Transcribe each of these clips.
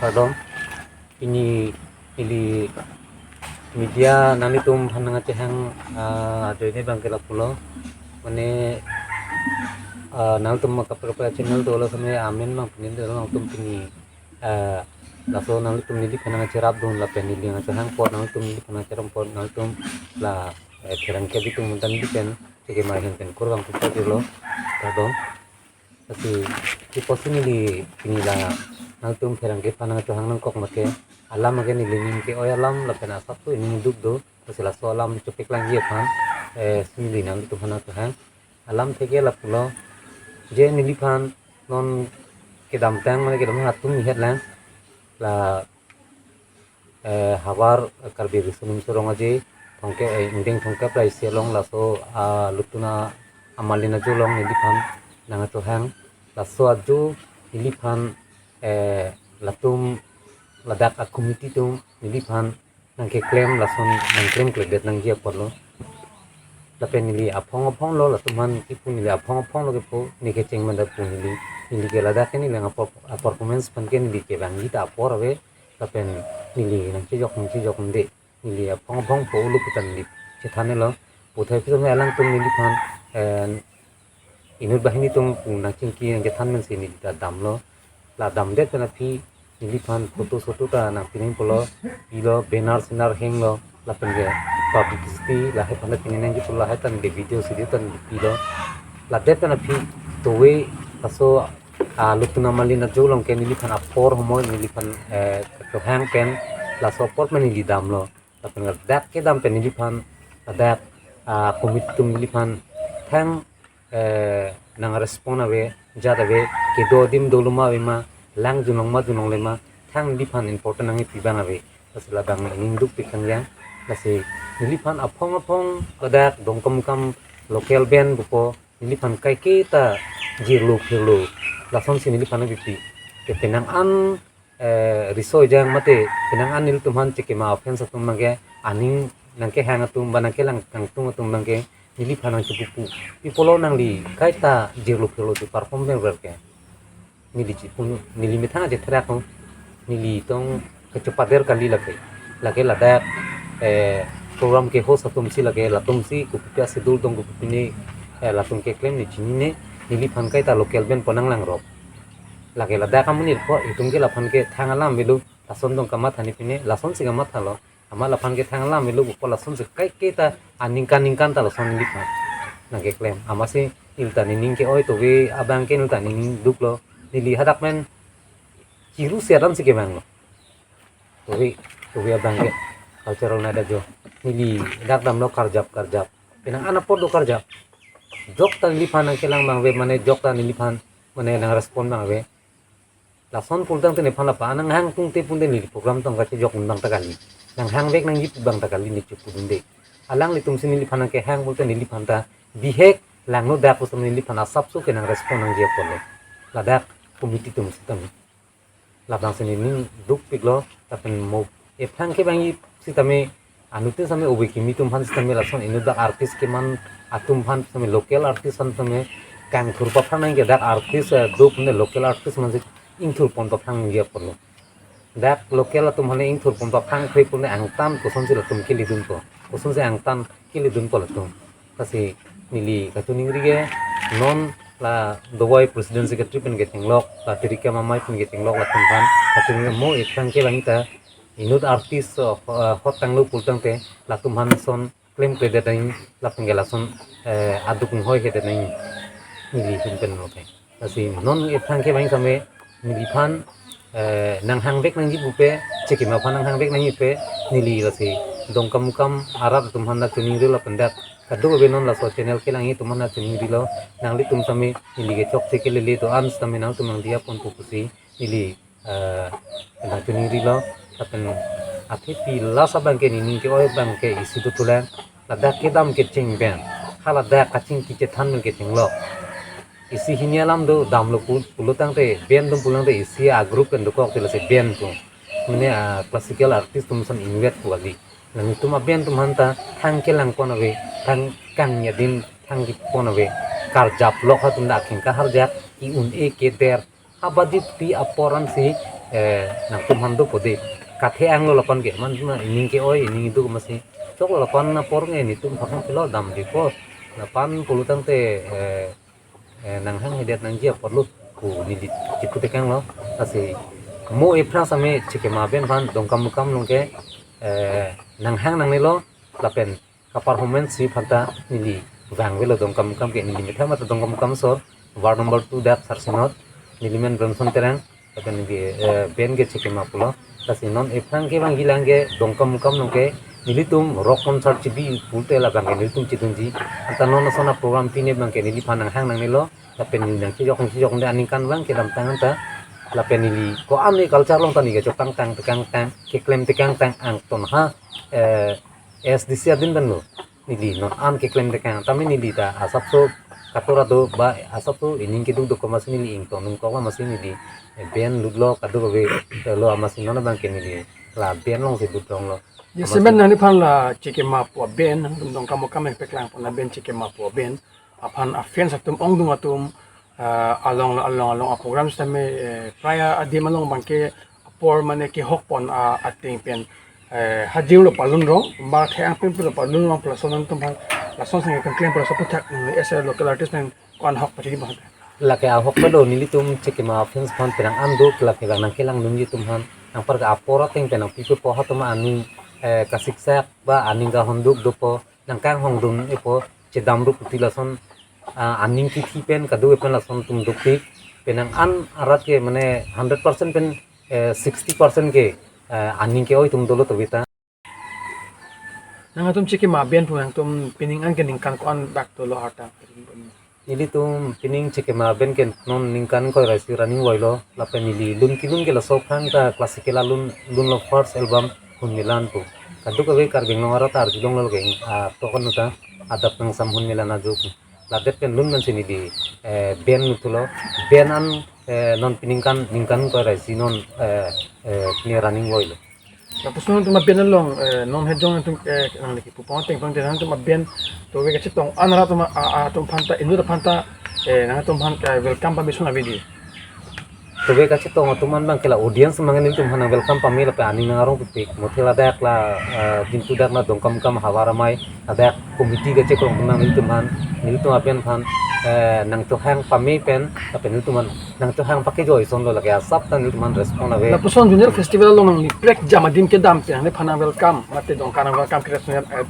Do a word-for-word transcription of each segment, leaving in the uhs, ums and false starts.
Kardom, pini ili media nanglitum aphan nangkachehang, ah, ajoine abangke lapulo. Mane, ah, nanglitum kaprek kaprek channel dolo same amen abang pini dolo, nanglitum pini, ah, laso nanglitum neliphan nangkacherapdun lapen neli nangkachehang apot, nanglitum neliphan nangkacherap apot, nanglitum la, eh, pherangke abitum montan neliphan chekema ahin pen kurvangthu pajirlo. Kardom. Lasi, si apotsi neli pini la nanglitum pherangke aphan nangkachehang nangkok make, alam ake neli ning ke-oi alam lapen asap tu ining duk do, lasi laso alam chopeklangji aphan, eh, si neli nanglitum aphan nangkachehang. Alam theke lapulo, je neliphan non kedamtang mane kedam atum ihet lang, la, eh, havar Karbi Riso Nimso Rong Aje, Thongkep, eh, ingdeng Thongkep ra isi along laso, ah, Lutun Amalin Ajo along neliphan nangkachehang, laso ajo neliphan, eh, latum ladak a-committee atum neliphan nangkeklem lason nangklemkledet nangji apotlo. Lapen neli aphong aphonglo, latum aphan kipu neli aphong aphonglo kipu, neli kecheng manda pu neli, neli ke ladak ke neli apor, a-performance aphan ke neli ke bangji ta apor ave, lapen neli nangchejok nangchejok un'e, neli aphong aphong po ulu pu ta neli chethanlo. Puthot pi tame alangtum neliphan, eh, inut banghini atum pu nangchingki nangchethan pensi neli ta damlo. La damdet pen aphi neliphan photo soto ta nangpining pulo, pilo, banner senar hanglo, lapen ke publicity lahai aphan ta pining nangji pulo, lahai ta neli video si di ta neli pilo. La det pen aphi towe laso, ah, Lutun Amalin Ajo along ke neliphan apor homoi neliphan, eh, kachehang pen laso apor pen neli damlo. Lapen ladak kedam pen neliphan, ladak, ah, committee atum neliphan thang, eh, nang-respond ave, jat ave, kedo adim dolo ma ave ma, lang junlong ma junlongle ma, thang neliphan important nangkepi abang ave. Lasi labang ining dukpik thangjang. Lasi neliphan aphong aphong ladak Dongkamukam local band pupo, neliphan kaiketa jirlo phirlo, lasonsi neliphan nangpipi. Ke penang an, eh, riso ejang mate penang an nelitum aphan chekema fans atum abangke, aning nangkehang atum ba nangkelang kangtung atum abangke neliphan nangchepupu. Pi pulo nangli kaita jirlo phirlo si perform pen ver ke. Neli chipun, neli methang aje therak ko. Neli tong kechopader kali lake. Lake ladak, eh, program ke host atumsi lake, latumsi kopi asidul tong kopi pine, eh, latum keklem neli chinine, neliphan kaita local band pu nanglangrok. Lake ladak amonit ko, itum ke laphan ke thang alam avelo, lason tong kamatha ni pine, lasonsi kamathalo. Amat laphan ke thang alam avelo pupo, lasonsi kaiketa aningkan ningkan ta lason neliphan nangkeklem. Amatsi neli ta nening ke-oi towe abangke neli ta nening duklo. Neli hadak pen chiru seran si kevanglo. Towe, towe abangke Cultural Night Ajo. Neli dak damlo karjap, karjap. Penang an apor do karjap. Jokta neliphan nangkelang abang ave, mane jokta neliphan mane nang-respond abang ave. Lason pulotangte nephan lapa nanghang tungte pute neli program tong kachejok abang ta kali. Nanghang vek nangji pu abang ta kali neli chepudunde. Alanglitumsi neliphan nangkehang pulote neliphan ta bihek langno dak pusitame neliphan asapso ke nang-respond nangji apotlo. Ladak committee atum sitame. Labangsi nening dukpiklo, lapen mo ephrang kevangji sitame, anuttin sitame obi kimi atum aphan sitame lason inut dak artist keman atum aphan sitame, local artist aphan sitame kangthur paphrang nangji, dak artist, eh, do pune local artist aphansi ingthur pon paphrang nangji apotlo. Dak local atum aphan ingthur pon paphrang kre pune angtan kosonsi latum keledunpo, kosonsi angtan keledunpo latum. Lasi neli kachiningri ke non la Dovoi President Secretary pen kechenglok, la Tirikam Amei pen kechenglok latum aphan kachiningri, mo ephrang kevangji ta inut artist, eh, hot tanglo pulotangte latum aphan lason klemkledet nangji, lapen ke lason, eh, aduk inghoihedet nangji, neli ahin pen lo ke. Lasi non ephrang kevangji sitame neliphan, eh, nanghang vek nangji pupe, chekema aphan nanghang vek nangji pupe, neli lasi Dongkamukam arat atum aphan nangchiningrilo lapen dak kadokave non laso channel kelangji atum aphan nangchiningrilo, nanglitum sitame neli ke chokche kelele do-an sitame nangtum nangdiya ponpo pusi neli, eh, nangchiningrilo, lapen athepi last abangke nening ke-oi abangke isi dothulang, ladak kedam kecheng pen, ha ladak kachingki chethan pen kechenglok. Isi hini alam do damlo pu-, pulotangte, band atum pulotangte isi a-group pen dokok te lasi band atum. Mane a-classical artist atum ason invite pu kali. Nangtum a-band atum aphan ta thang kelang pon ave, thang kangni adim thang kipon ave. Karjap lok ha atum dak akheng kaharjak, i-un-e keder. Habadit pi apor ansi eh, nangtum aphan dopo dei. Kathe-ang lo lapan ke, man ma ining ke-oi, ining iduk masi. Choklo lapan apor nge nelitum aphan pilo damdepo. Lapan pulo tangte, eh, eh, nanghang hedet nangji apotlo pu neli chipu tekanglo. Lasi mo ephrang same Chekema aben aphan Dongkamukam along ke, eh, nanghang nangnelo lapen kaperformance si aphanta neli vangvelo Dongkamukam ke, neli methang mata Dongkamukam asor, ward number two dak Sarsinot, neli men Bramson Terang, lapen neli, eh, band ke Chekema pulo. Lasi non ephrang kevangji lang ke Dongkamukam along ke nelitum rock concert chibi pulote labang ke nelitum chidunji. Anta non ason aprogram pine abang ke neliphan nanghang nangnelo, lapen neli nangchejok nangchejok de aningkan abang kedamtang anta, lapen neli ko-an ne culture along ta neli kachotangtang tekangtang, keklem tekangtang angton ha, eh, A S D C adin pen lo. Neli non an keklem tekang, tame neli ta asapso katora do ba asapso ining keduk dokok masi neli ingtonnung kok masi neli, eh, band lutlo kadokave, eh, lo masi non abang ke neli la band alongsi lut ronglo. Ye, amatsi semen nangliphan la Chekema pu aben, nangtum Dongkamukam nangpeklang pon aben Chekema pu aben aphan afans atum ongdung atum, ah, along along along aprogram sitame, eh, prai adim along abang ke apor mane kehok pon, ah, ateng pen, eh, hajir lo palun rong, ba the-ang pen lo palun rong, plus nangtum aphan lason sang keklem plus aputhak, mm, as a local artist nang ko-an ahok pachini bang. Lake ahok pado nelitum Chekema fans aphan penang an do, lake bang nangkelangdunji atum aphan, nangpar ke apor ateng pen nangpipo ha atum aning, eh, kasiksak ba aning kahonduk dopo, nangkanghongdun-epo, chedam rup puti lason, ah, aning kithi pen kado pen lason atum dukpik, penang an arat ke mane hundred percent pen, eh, sixty percent ke, eh, aning ke-oi atum dolo tobita. Nangtum Chekema aben pu nangtum pining an ke ningkan ko-an bak dolo harta? Nelitum pining Chekema aben ke non ningkan ingkoi ra isi running voilo, lapen neli lun kelun ke laso aphrang ta classical alun lunlo, first album Hunmilan pu. Kadokave Karbi Anglong arat arjulonglo ke, ah, tokan uta adap nangsam Hunmilan ajo pu. Ladet pen lun pensi neli, eh, band luthulo. Band an, eh, non piningkan ningkan ingkoi ra isi non, eh, eh, pini running voilo. Lapuson nangtum aben along, eh, non hejong nangtum, eh, nangli kipu pon ateng pon nangtum aben tove kachetong an arat atum, a, a, atum aphanta, inut aphanta, eh, nangtum aphan, eh, welcome pame ason ave dei? Tove kachetong atum an abang ke la audience abang nelitum aphan nang welcome pame lapen aning nang arong pipik. Mothe ladak la, eh, Bintu dak na Dongkamukam Havar Amei ladak committee kachekrong atum nang nelitum aphan, nelitum aben aphan, eh, nangchohang pame pen lapen nelitum aphan nangchohang pakejoi ason lo, lake asap ta nelitum aphan respond ave. Lapuson Zonal Festival along nangli prekjam adim kedam pen nangliphan nang welcome, mate Dongka nang welcome kre Zonal, eh,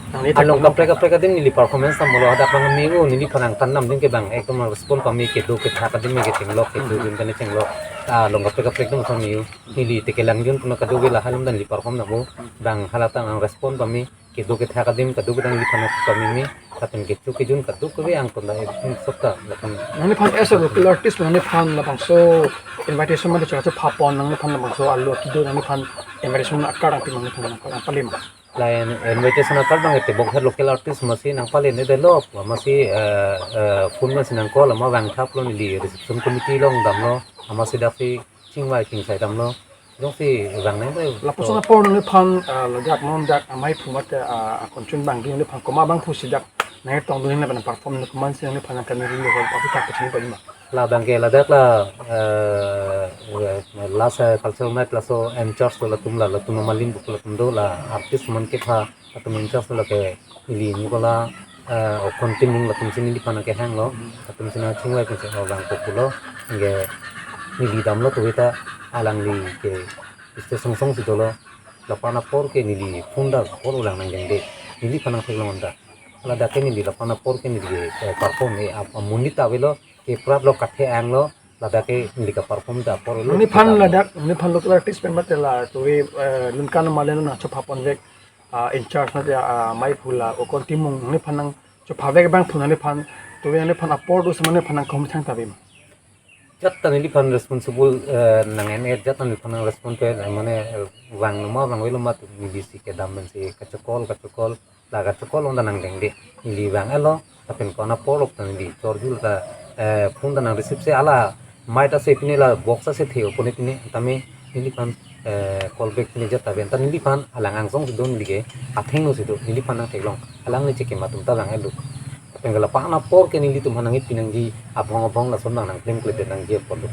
nangli along kaprek kaprek adim neli performance damlo, hadak abang me-o, neliphan nangthan dam adim ke bang ekdom respond pame, kedo kethak adim ke chenglok, kedo, hmm, adim ke chenglok. Ah, along kaprek kaprek adim asam me-o. Neli te kelangjun puna kadokave lahai along ta neli perform damlo. Bang hala ta nang respond pame, kedo kethak adim kadokave ta neliphan nang pameme, lapen kecho kejun kadokave angton ta ekdom sop ta lapen. Nangliphan as a local artist nangliphan labangso invitation mate chora chora pha pon, nangliphan labangso alo kedo nangliphan invitation akar nangpi, nangliphan nangpalem? La in-, invitation akar abang tebok he local artist masi nangpalem ne delo, masi, eh, eh, phone masi nang call, ama vangthaplo, neli reception committee along damlo, amasi daksi chingvai chingsai damlo. Jongsi vang nang dei. Lapuson apor nangliphan, ah, ladak non dak amei phu mate, ah, akonchun abang dei, nangliphan komat abang phusi dak nangtongdun lapen perform nang komatsi nangliphan nangkami ri lo, aputhak kachinipon ma? La abang ke ladak la, eh, last, eh, cultural night laso in charge lo latum, la latum amalin buk latum do, la artist man kepha latum in charge lo ke neli Nicola, eh, Okon Timung, latumsi neliphan nangkehanglo, latumsi nangchingvai pensi o vangpo pulo, anke neli damlo tove ta alangli ke stage songsong si dolo, lapen apor ke neli phone ta call ulang nang jangde, neliphan nangtheklong anta. Ladak ke neli lapen apor ke neli ke, eh, perform, eh, ap-, amonit ta avelo, ke prap lo, kathe-ang lo, ladak ke neli kaperform ta apor lo. Nangliphan ladak, nangliphan local artist pen mate la tove, eh, Lunkan Malen nangchopha ponvek, ah, in charge mate, ah, amei phu la Okon Timung, nangliphan nangchophavek abang phu nangliphan, tove nangliphan apor do si nangliphan nangkahumri thangta ave ma? Jat ta neliphan responsible, eh, nang-en et, jat ta neliphan nang respond pe, eh, mane, eh, vanglo ma vangvelo ma, neli si kedam pensi kacho call, kacho call, la kacho call ong ta nang dengde. Neli vang-etlo, lapen ko-an apor ok ta neli chorjul ta, eh, phone ta nang receive se, ala mic ta se pine, la box ta se the-o pone pine, tame neliphan, eh, call back pine jat ta ave, anta neliphan alang angsong si do, neli ke athengno si do, neliphan nangtheklong, alangli Chekema atum ta vang-etlo. Lapen ke lapen apor ke nelitum aphan nangkipi nangji, abong abong lason abang nangklemkledet nangji apor do.